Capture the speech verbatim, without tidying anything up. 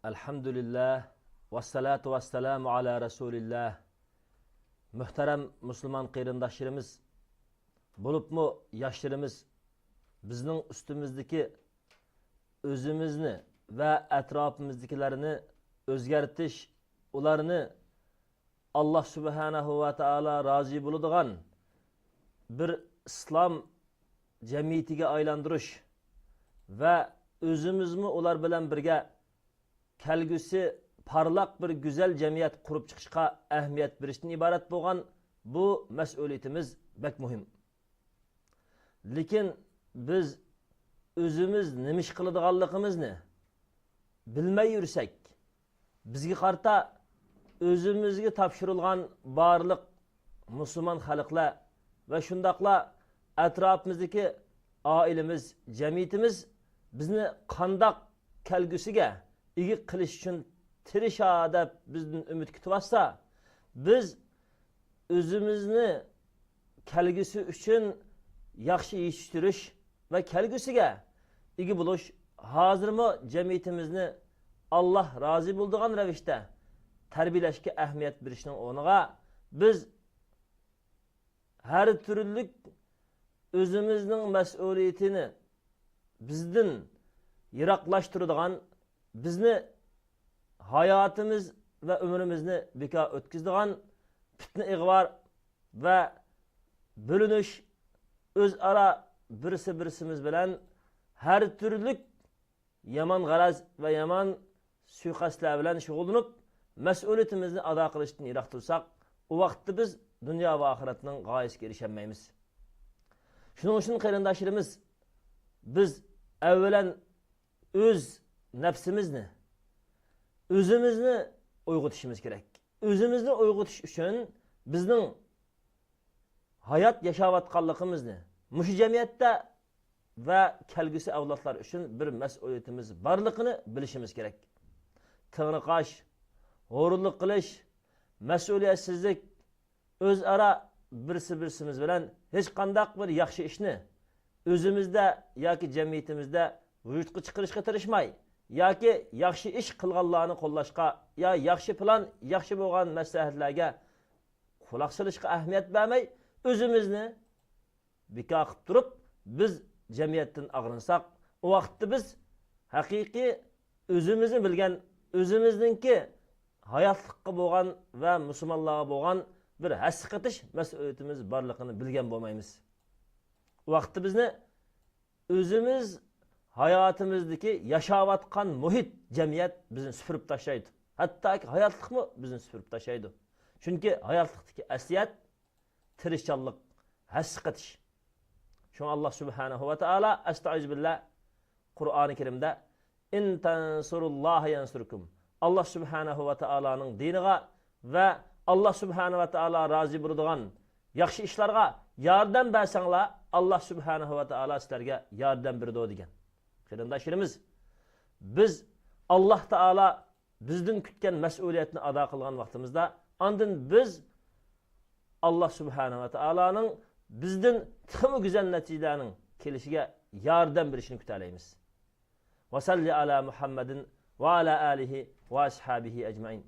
ئەلھەمدۇلىللا، ۋەسسالاتۇ ۋەسسالامۇ ئالا رەسۇلىللا. مۆھتەرەم مۇسۇلمان قېرىنداشلىرىمىز، بولۇپمۇ ياشلىرىمىز، بىزنىڭ ئۈستىمىزدىكى ئۆزىمىزنى ۋە ئەتراپىمىزدىكىلەرنى ئۆزگەرتىش، ئۇلارنى ئاللا سۇبھانەھۇ ۋە تائالا رازى بولىدىغان بىر ئىسلام جەمئىيىتىگە ئايلاندۇرۇش ۋە ئۆزىمىزمۇ ئۇلار بىلەن بىرگە كەلگۈسى پارلاق بىر گۈزەل جەمئىيەت قۇرۇپ چىقىشقا ئەھمىيەت بېرىشتىن ئىبارەت بولغان بۇ مەسئۇلىيىتىمىز بەك مۇھىم. لېكىن بىز ئۆزىمىز نېمە ئىش قىلىدىغانلىقىمىزنى بىلمەي يۈرسەك، بىزگە قارىتا ئۆزىمىزگە تاپشۇرۇلغان بارلىق مۇسۇلمان خەلقلەر ۋە شۇنداقلا ئەتراپىمىزدىكى ئائىلىمىز، جەمئىيىتىمىز بىزنى قانداق كەلگۈسىگە ئىگە قىلىش ئۈچۈن تىرىشا دەپ بىزدىن ئۈمىد كۈتۈۋاتسا، بىز ئۆزىمىزنى كەلگۈسى ئۈچۈن ياخشى يېتىشتۈرۈش ۋە كەلگۈسىگە ئىگە بولۇش، ھازىرمۇ جەمئىيىتىمىزنى ئاللا رازى بولىدىغان رەۋىشتە تەربىيەلەشكە ئەھمىيەت بېرىشنىڭ ئورنىغا، بىز ھەر تۈرلۈك ئۆزىمىزنىڭ مەسئۇلىيىتىنى بىزدىن يىراقلاشتۇرىدىغان، بىزنى ھاياتىمىز ۋە ئۆمرىمىزنى بىكار ئۆتكۈزىدىغان پىتنە ئىغۋا ۋە بۆلۈنۈش، ئۆزئارا بىرسى بىرسىمىز بىلەن ھەر تۈرلۈك يامان غەرەز ۋە يامان سۇيىقەستلەر بىلەن شۇغۇللىنىپ، مەسئۇلىيىتىمىزنى ئادا قىلىشتىن يىراق تۇرساق، ئۇ ۋاقىتتا بىز دۇنيا ۋە ئاخىرەتنىڭ غايىسىگە ئېرىشەلمەيمىز. شۇنىڭ ئۈچۈن قېرىنداشلىرىمىز، بىز ئەۋۋەلەن ئۆز نەپسىمىزنى، ئۆزىمىزنى ئويغىتىشىمىز كېرەك. ئۆزىمىزنى ئويغىتىش ئۈچۈن بىزنىڭ ھايات ياشاۋاتقانلىقىمىزنى، مۇشۇ جەمئىيەتتە ۋە كەلگۈسى ئەۋلادلار ئۈچۈن بىر مەسئۇلىيىتىمىز بارلىقىنى بىلىشىمىز كېرەك. تېڭىرقاش، ھورۇنلۇق قىلىش، مەسئۇلىيەتسىزلىك، ئۆزئارا بىرسى بىرسىمىز بىلەن ھېچقانداق بىر ياخشى ئىشنى ئۆزىمىزدە ياكى جەمئىيىتىمىزدە ۋۇجۇدقا چىقىرىشقا تىرىشماي، ياكى ياخشى ئىش قىلغانلارنى قوللاشقا، يا ياخشى پىلان، ياخشى بولغان مەسلىھەتلەرگە قۇلاق سېلىشقا ئەھمىيەت بەرمەي، ئۆزىمىزنى بىكار قىلىپ تۇرۇپ، بىز جەمئىيەتتىن ئاغرىنساق، ئۇ ۋاقىتتا بىز ھەقىقىي ئۆزىمىزنى بىلگەن، ئۆزىمىزنىڭكى ھاياتلىققا بولغان ۋە مۇسۇلمانلارغا بولغان بىر ھەسسە قېتىش مەسئۇلىيىتىمىز بارلىقىنى بىلگەن بولمايمىز. ئۇ ۋاقىتتا بىزنى ئۆزىمىز ھاياتىمىزدىكى ياشاۋاتقان مۇھىت، جەمئىيەت بىزنى سۈپۈرۈپ تاشلايدۇ. ھەتتاكى ھاياتلىقمۇ بىزنى سۈپۈرۈپ تاشلايدۇ. چۈنكى ھاياتلىقتىكى ئەسلىيەت، تىرىشچانلىق، ھەسسە قېتىش. شۇڭا ئاللا سۇبھانەھۇ ۋە تائالا، ئەستەئىزۇبىللا، قۇرئانى كەرىمدە، «ئىن تەنسۇرۇللاھە يەنسۇركۇم.» ئاللا سۇبھانەھۇ ۋە تائالانىڭ دىنىغا ۋە ئاللا سۇبھانەھۇ ۋە تائالا رازى بولىدىغان ياخشى ئىشلارغا ياردەم بەرسەڭلار، ئاللا سۇبھانەھۇ ۋە تائالا سىلەرگە ياردەم بېرىدۇ، دېگەن. قېرىنداشلىرىمىز، بىز ئاللا تائالا بىزدىن كۈتكەن مەسئۇلىيەتنى ئادا قىلغان ۋاقتىمىزدا، ئاندىن بىز ئاللا سۇبھانەھۇ ۋە تائالانىڭ بىزدىن تېخىمۇ گۈزەل نەتىجىلەرنىڭ كېلىشىگە ياردەم بېرىشىنى كۈتەلەيمىز. ۋەسەللى ئالا مۇھەممەدىن ۋە ئالا ئالىھى ۋە ئەسھابىھى ئەجمەئىن.